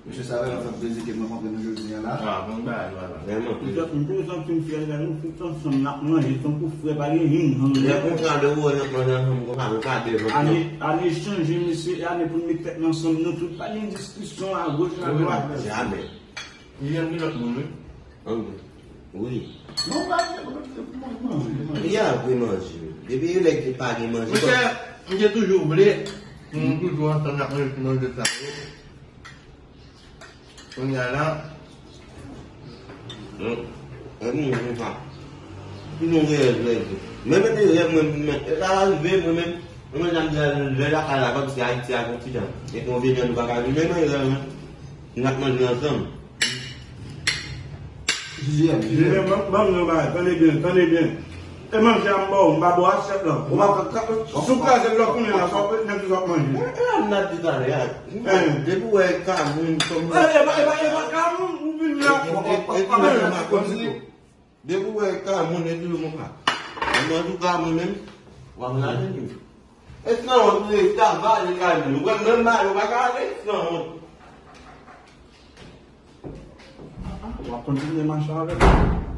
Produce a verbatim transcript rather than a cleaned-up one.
Mesye, sa vrèman fè m plezi ke m rankontre nou jodi a la. Ah, bon bagay, voilà. Vrèman. Petèt, m toujou santi m fyè lè nou tout ansanm n ap manje tankou frè, pa gen youn nan nou. Lè konsa de ou, n ap manje ansanm konsa, nou pa devan. Ane, ane chanje, mesye, ane pou n met tèt nou ansanm, nou tout, pa gen diskisyon agoch, adwat. Jamè. Li janm gen lòt moun, wi. Ann wi. Wi. Non, pa gen lòt moun, manje, manje. Li ap vre manje. Depi yon nèg ki pa gen manje. Monchè, m te toujou vle pou nou toujou ansanm n ap manje ti manje sa yo. Kounye a la, ann nou, nou pa. Ki nou reyèl, reyèl. Men mete rèv mwen, men, e ta rive, mwen menm, mwen menm, jan m di a, lè lakay la, kòmsi Ayiti a gon ti jan. E konvenyan nou pa ka vin, men mwen reyèl, mwen. Nou ap manje ansanm. Jezi, Jezi. Men ban ban m yon bagay, tande byen, tande byen. E manje a m ba w, m pa ba w asyèt lan. Ou pa ka, si w kraze l lòt kounye a la, sa w ap ret nèt ou ap manje. E, e, m ap di talè a. Depi w wè ka moun kòm. E, e pa, e pa, e pa ka moun, ou vin la. E, e, e, e, e, kòmsi. Depi w wè ka moun, e toujou konsa. Mwen antouka, mwen menm, w ap lage m. E san wont, ou ta vale kay moun. Ou wè menm mari w pa ka ale, san wont. W ap kontinye mache avè l.